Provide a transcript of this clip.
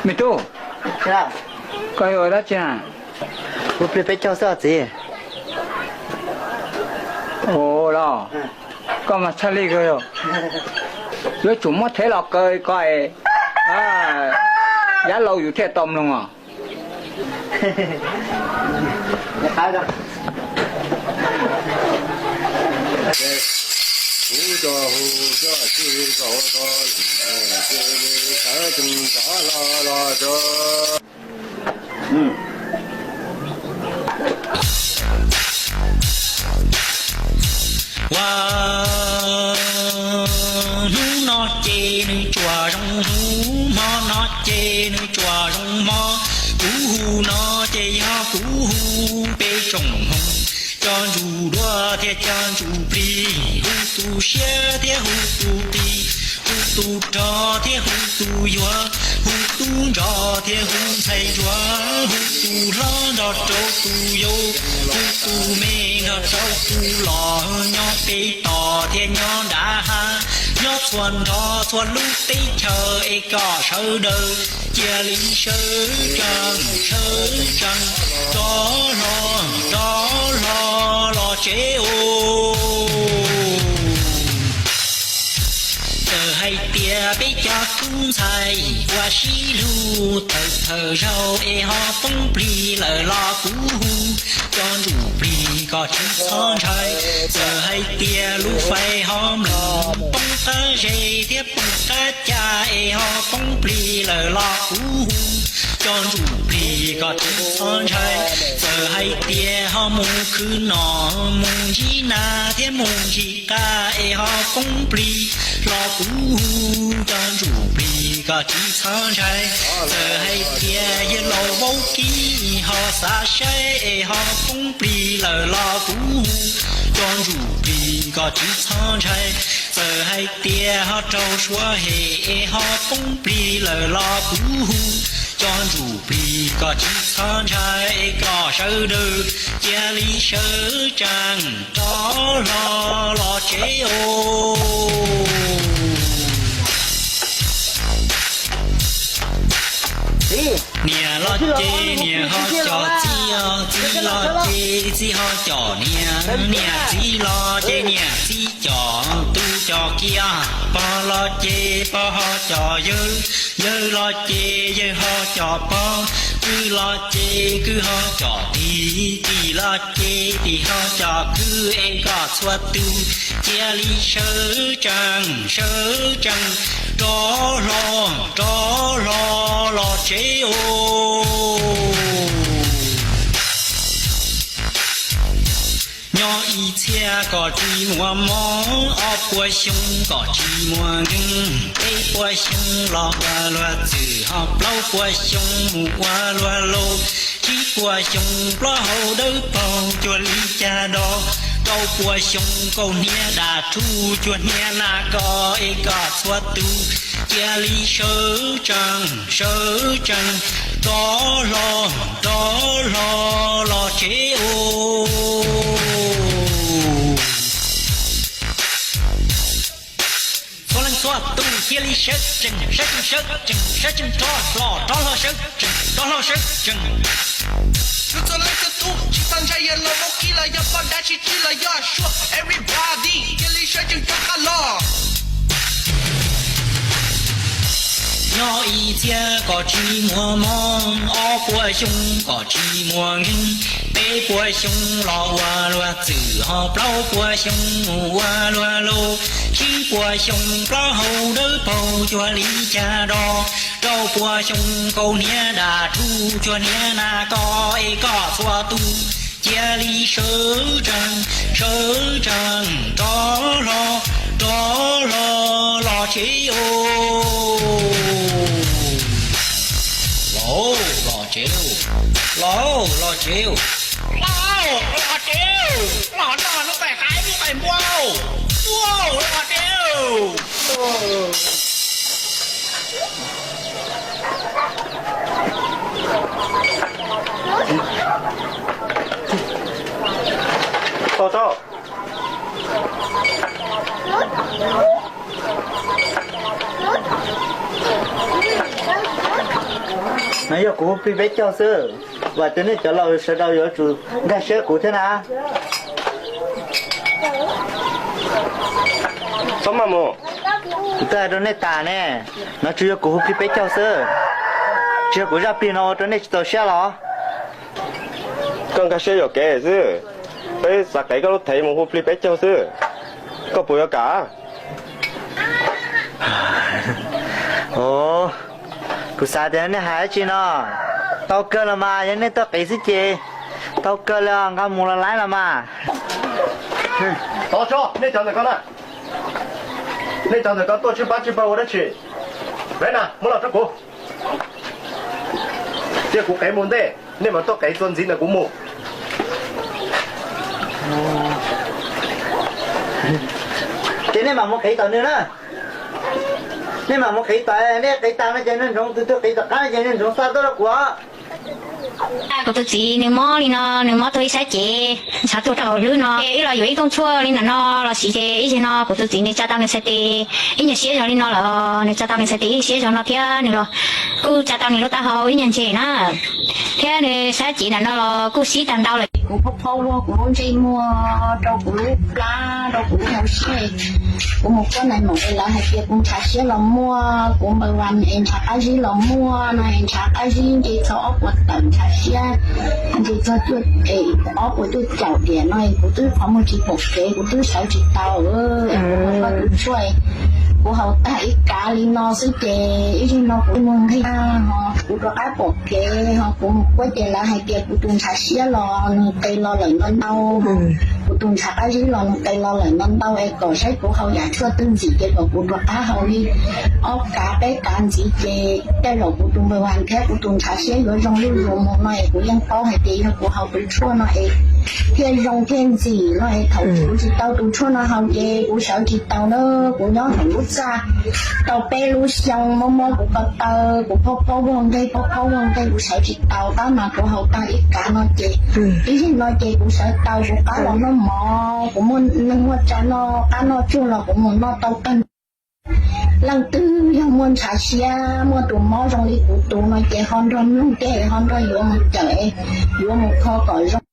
Me tub, koj yuav ua dab tsi na? Ua pliag peb caug xwb os txiv. Ua los, koj mas tshaj lij kawg yog. Yuav tsum muab thev los kaw ko es yav laus yus thiaj tau mloog os. Ua hnub no ces nws tsuas zoo hnub, hmo no ces nws tsuas zoo hmo. Kuv hu no ces yog kuv hu peb tsoom hmoov, cov ntsuj duab thiab cov ntsuj plig, hu tus siab thiab hu tus qis, hu tus rog thiab hu tus yuav, hu tub ntsuag thiab hu ntxhais ntsuag, hu tus hlob nrog rau tus yau, hu tus me nrog rau tus los, nyob pem toj thiab nyob nram hav, nyob txhua nrog txhua lub teb chaws es kom sawv daws cia li sawv tsees sawv tsees, rov hlo rov hlo los tsev os. Txawm hais tias peb cov tub ntxhais ua sib hlub tawm thawm zaug es ho poob plig lawm los kuv hu cov ntsuj plig kom tsis txhob ntshai. Txawm hais tias lub fais ho mloog poob qab zes thiab poob qab ca es ho poob plig lawm los kuv hu cov ntsuj plig kom tsis txhob ntshai. Txawm hais tias ho mus khwv noj mus ntsib nas thiab mus ntsib qab es ho poob plig los kuv hu cov ntsuj plig kom tsis txhob ntshai. Txawm hais tias yawg laus vaub kib ho xav saib es ho poob plig lawm los kuv hu cov ntsuj plig kom tsis txhob ntshai. Txawm hais tias ho raug suab hem es ho poob plig lawm los kuv hu cov ntsuj plig kom tsis txhob ntshai, kom sawv daws cia li sawv tsees rov hlo los tsev os. Niam los ces niam ho coj txiv, txiv los ces txiv ho coj niam, niam txiv los ces niam txiv coj tub coj kiab, pog los ces pog ho coj yawg, yawg los ces yawg ho coj pog, kwv los ces kwv ho coj tij, tij los ces tij ho coj kwv es kom txhua tus cia li sawv tsees sawv tsees rov hlo rov hlo los tsev os. Nyob ib txhia kom tsis muaj mob, ob puas xyoo kom tsis muaj nkeeg, peb puas xyoo los ua luag txwm ho plaub puas xyoo mus ua luag laus, tsib puas xyoo plaub hau dawb paug cuag li cag do, rau puas xyoo kaus hniav dam rhuj cuag hniav nas kos es kom txhua tus cia li sawv tsees sawv tsees rov hlo rov hlo los tsev os. Txhua leej txhua tus cia li sawv tsees sawv tsees sawv tsees sawv tsees rov hlo rov hlo sawv tsees rov hlo sawv tsees. Txhua leej txhua tus tsis txhob ntshai, yog los vaub kib los yog poj dab tsi tsi los yog suab, everybody cia li sawv tsees rov qab los. Nyob ib txhia kom tsis muaj mob, ob puas xyoo kom tsis muaj nkeeg, peb puas xyoo los ua luag txwm ho plaub puas xyoo mus ua luag laus, tsib puas xyoo plaub hau dawb paug cuag li cag do, rau puas xyoo kaus hniav dam rhuj cuag hniav nas kos es kom txhua tus cia li sawv tsees sawv tsees rov hlo rov hlo los tsev os. Los los tsev, los los tsev, los los tsev, los no no pais qaib pais npua, los los tsev. Tau tau. No yog kuv hu plig peb caug xwb, vam tias nej cov laus sawv daws yuav tsum nkag siab kuv thiab na. Txhob maj mus. Kuv twb hais rau nej tas ne, no tsuas yog kuv hu plig peb caug xwb, tsis yog kuv zaj plig no ua rau nej tsis txaus siab los? Koj nkag siab yuam kev xwb, peb xav qev koj lub thev mus hu plig peb caug xwb, koj puas yuav kam? Kuv xav tias nej hais dab tsi no, tau kawg los mas, yog nej tuaj qev xwb ces tau kawg li, nqa mus los laib los mas. Tov tso, nej cov ntawm ko na, nej cov ntawm ko tuaj tswj pab tswj pawg ua dab tsi? Laib na, muab los rau kuv. Cia kuv qev mus ntej, nej mam tuaj qev txuas ntxiv ntawm kuv mus. Ces nej mam mus qev tom nws na. Nej mam mus qev tom, nej qev tas no ces nej ntsoov, tus twg qev tom qab no ces nej ntsoov xa tuaj rau kuv. Kuv tus txiv nws mob li no, nws mob tuag ib sab cev, ntshav tuag rau hauv hlwb no, ces wb los yuav ib kooj tshuaj li ntawm no los siv ces ib zaug no kuv tus txiv nws tsa tau nws txhais tes ib nyuag siab zog li no lawm, nws tsa tau nws txhais tes ib siab zog no thiab nws los kuj tsa tau nws lub taub hau ib nyuag ntse na, thiab nws sab cev ntawm no los kuj sib tag ntau lawm. Kuv phob phob ua kuv lub ntsej muag rau kuv lub plab rau kuv lub hauv siab, kuv mus kuaj nais maum es lawv hais tias kuv ntshav siab los muaj, kuv npawg vas es ntshav qab zib los muaj no es ntshav qab zib nce txog ob puas tawm ntshav siab, nce txog cuaj, ob puas cuaj caum tiam no es kuv twb qhov muag tsis pom kev, kuv twb sawv tsis tau. Kuv tus tshuaj, kuv haus tag ib kav li no xwb ces ib zaug no kuv mus nqig ho kuv rov qab pom kev ho kuv mus kuaj ces lawv hais tias kuv tus ntshav siab los nws qis los lawm ntau ntau, kuv tus ntshav qab zib los nws qis los lawm ntau ntau es kom saib kuv haus yam tshuaj twg ntxiv ces kom kuv rov qab haus li ob kav peb kav ntxiv ces tej zaum kuv tus npawg vas thiab kuv tus ntshav siab yuav zoo zuj zus mus no es kuv yeej paub hais tias yog kuv haus tus tshuaj no es thiaj zoo thiaj ntxim no es thaum kuv tsis tau tus tshuaj no haus ces kuv sawv tsis tau na, kuv nyob hauv lub txaj tau peb lub xyoo mob mob kuv ko taw, kuv phob phob vog nqeg phob phob vog nqeg kuv sawv tsis tau, tab mas kuv haus tag ib kav no ces ib zaug no ces kuv sawv tau, kuv qab los noj mov, kuv muaj neeg muaj tsav noj, qab noj tsuag los kuv mus noj tau tag. Leej twg yog muaj ntshav siab muaj tus mob zoo li kuv tus no ces ho nrog mloog thiab ho nrog yuav mus cawm, yuav mus kho kom zoo.